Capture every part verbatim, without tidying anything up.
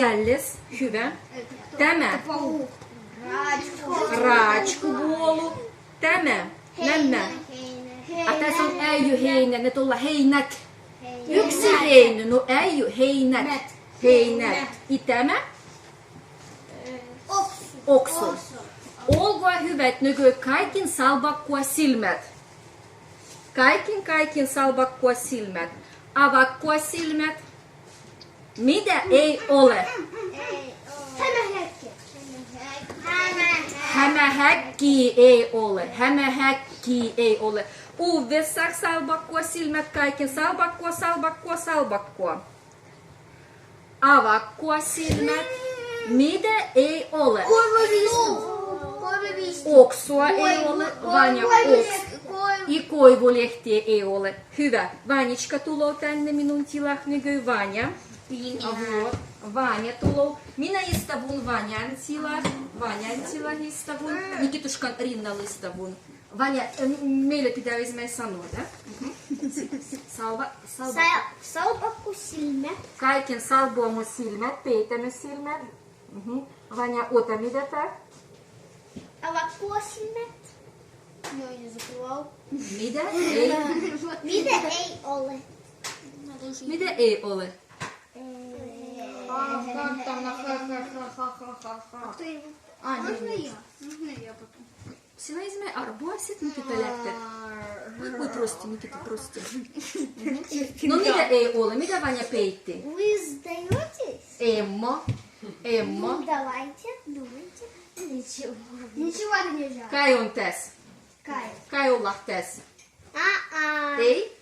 Мияллес, hyvä. Tämä. Raatskku vuolu. Tämä. Nämä. A tääs on äijy heinä, ne tulla heinät. Yksi heinä, no äijy heinät. Heinät. I tämä? Oksu. Olkaa hyvät, nykö kaikin salbakkua silmät. Kaikin, kaikin salbakkua silmät. Avakkua silmät. Mida ei ole? Hämähäkki. Hämähäkki ei ole. Hämähäkki ei ole. Uudestaan salbakkua silmät kaikin. Salbakkua, salbakkua, salbakkua. Avakkua silmät. Mida ei ole? Oksua ei ole. Vanja, oks-. I koivulehtiä ei ole. Hyvä. Vanjatska tuloo tänne minun tilalleni, Vanja. Minä. Vuot. Vanja tuloo. Minä istuvun Vanjan tilaa. Vanjan tilaa istuvun. Nikituškan rinnalla istuvun. Vanja, e, meidän pitää ensimmäisenä sanoa, da? Salba, salba. Sa-, salbakkua silmät. Kaikin salbakkua silmät, peitämme silmät. Mhm. Vanja, ota, mida tää? Avakkua silmät. Joo, jos haluaa. Mida ei? Mida ei ole? Mida ei ole? Ai, можно я? Можно я потом? Sinä ensimmäisenä arboa, sit Nikita lähtee. Voi, voi, prosti, Nikita, prosti. No, mida ei ole, mida Vanja peitti? Вы сдаётесь? Emma, emma. Ну, давайте, думайте. Ничего. Ничего нельзя. Kai on tääs? Kai. Kai olla tääs? А-а. Ei?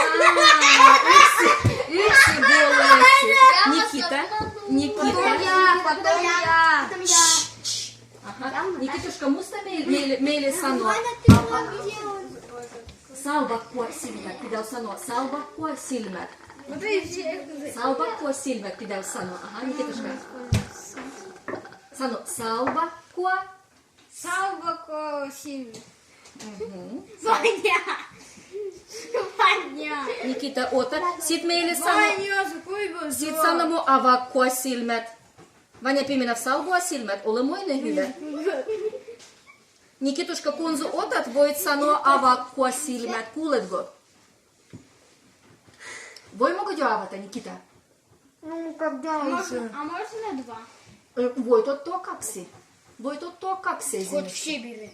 Aa, yksi, yksi vuolletti. Nikita, Nikita. Потом я, потом я. Aha. Nikituška, muista meille, meille, meille sanoa. Salbakkua silmät, pitää sanoa. Salbakkua silmät. Salbakkua silmät pitää sanoa. Aha, Nikituška. Sano, salbakkua. Salbakkua silmät. Mhm. Vanja. Vanja. Nikita, ota. Sit meille sano. Vanja, se kuiva. Sit sanomme avakkua silmät. Vanja pimenav salbakkua silmät, ole muine hyvä. Nikituška, kun su otat, voit sanoa avakkua silmät, kuuletko? Voimmeko jo avata, Nikita? Ну, когда уже? А можно, а можно два? Э, voit ottaa kaksi. Voit ottaa kaksi esimerkiksi.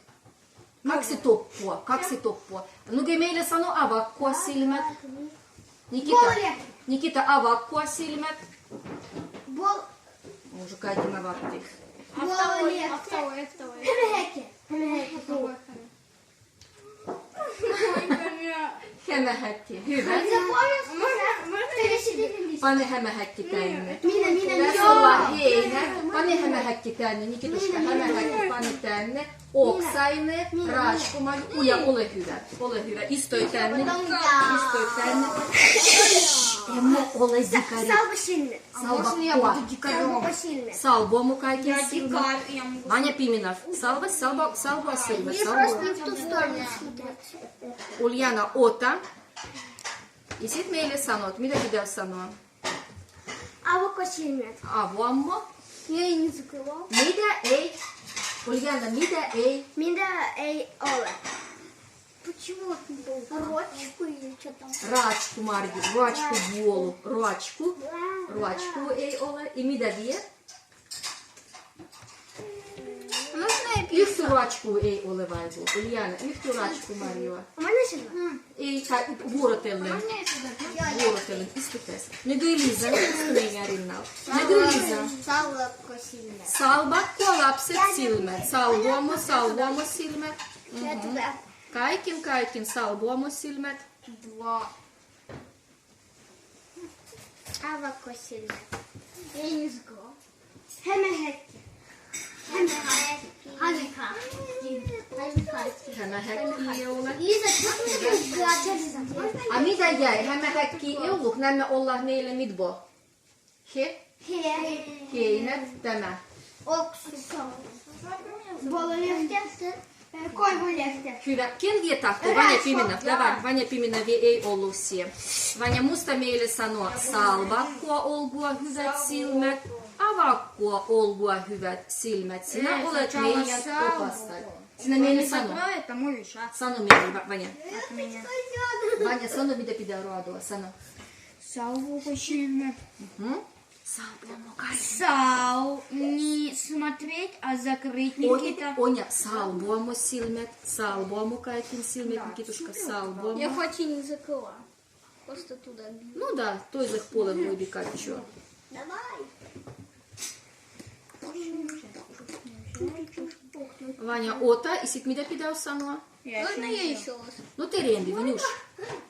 Kaksi toppua, kaksi toppua. Nykö meille sano avakkua silmät. Nikita, Nikita, avakkua silmät. Уже kaikki me avattiin. Автоой, автоой, автоой. Hämähäkki. Hämähäkki. Hämähäkki, hyvä. Pane hämähäkki tänne. Minä, minä, minä. Tääs on heinä. Pane hämähäkki tänne, Nikituška, hämähäkki pane tänne. Oksainen, raatskku, ja ole hyvä. Ole hyvä. Istu tänne. Istu tänne. Emma ole dikari. Salbakkua. Salbakkua mu kaikki silmät. Vanja pimenav. Salba, salba, salbakkua silmät. Salbakkua. Uljana, ota. I sit meille sanot, mida pitää sanoa? Avakkua silmät. Avamme. Ei, niin se kyllä. Mida ei? Uljana, mida ei? Mida ei ole? Почему? Raatskku или что там? Raatskku, Marju, raatskku vuolu, raatskku. Raatskku ei ole. I mida vie? Можно я пишу? Yhtään raatskku ei ole, vai? Uljana, yhtään raatskku, Marju. А можно ещё два? Ei, tai vuorotellen. Можно я сюда? Vuorotellen, istu tääs. Nykö Liisa, istu meidän rinnalla. Nykö Liisa. Salbakkua silmät. Salbakkua lapset silmät. Salbakkua, salbakkua silmät. Mhm. Kaikin, kaikin, salbakkua silmät. Два. Avakkua silmät. Ei, let's go. Hämähäkki. Hämähäkki. Hämähäkki. Hämähäkki ei ole. Liisa, Liisa. Jäi, hä me häkki ei ollu, nämä ollat meilä mit bo? He? He. Heinät, tämä. Oksu. Bolo lehte. Koivu lehte. Hyvä. Ken vie tahto? Vanja Pimenov, davai, Vanja Pimenov vie, ei ollu sia. Vanja, musta meille sano: salbakkoa olgua hyvät silmät, avakkoa olgua hyvät silmät. Sinä olet meidän opastajat. Sinä meille sano. Sano meille, Va-, Vanja. Vanja, sano, mida pitää ruodoa, sano. Salbakkoa silmät. Mhm. Salbamo kaikki. Сал-, не смотреть, а закрыть, Никита. Onja, salbamo silmät, salbamo kaikki silmät, Nikituška, salbamo. Я хоть и не закрыла. Просто туда бью. Ну да, toisella puolella voi bi katsoa. Давай. Vanja, ota, ja sit mida pitää sanoa? Можно я ещё раз? No, terejän bi, Vanjuša.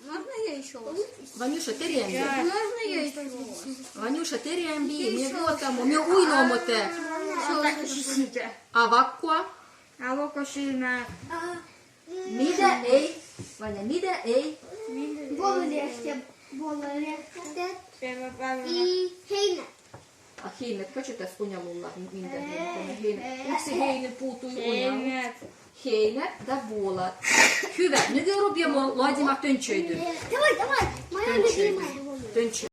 Можно я ещё раз? Vanjuša, terejän bi. Можно я ещё раз? Vanjuša, terejän bi, me vuotamo, me uinomo te. Avakkoa. Avakkoa silmät. Mida ei, Vanja, mida ei. Bolo lehte, bolo lehte. I heinät. A heinät, katsotaan onja lulla, minkä heinät. Yksi heinä puuttui onja. Heinät. Heinät da bolat. Hyvä, nykyään rupeamo laatimaan töntsöityn. Давай, давай, моя любимая. Töntsö.